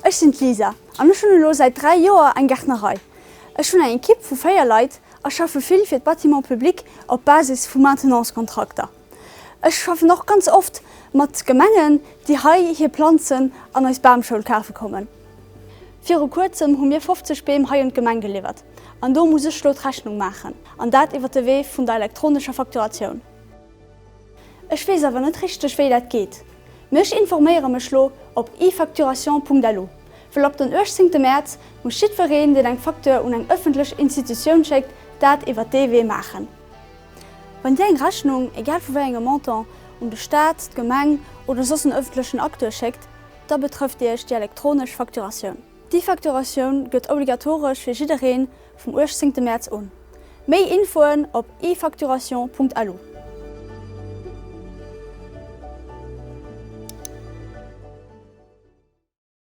Ech sinn d'Lisa an ech hunn elo säit 3 Joer eng Gärtnerei. Ech hunn eng Ekipp vu 4 Leit a schaffe vill fir d'Bâtiments publics op Basis vu Maintenance-Kontrakter. Ech schaffen och ganz oft mat Gemengen, déi hei hir Planzen an eis Bamschoul kafe kommen. Viru kuerzem hu mir 50 Beem hei un d'Gemeng geliwwert an do muss ech lo d'Rechnung maachen an dat iwwer de Wee vun der elektronescher Facturatioun. Ech weess awer net richteg wéi dat geet, mee ech informéiere mech lo op efacturation.lu, well ab den 18 Mäerz muss jiddwereen deen eng Facture un eng ëffentlech Institutioun schéckt dat iwwer dee Wee maachen. Wann Dir eng Rechnung, egal vu wéi engem Montant, un de Staat, d'Gemeng oder soss en ëffentlechen Acteur schéckt, da betrëfft Iech déi elektronesch Facturatioun. Déi Facturatioun gëtt obligatoresch fir jidderee vum 18 Mäerz un. Méi Infoen op efacturation.lu.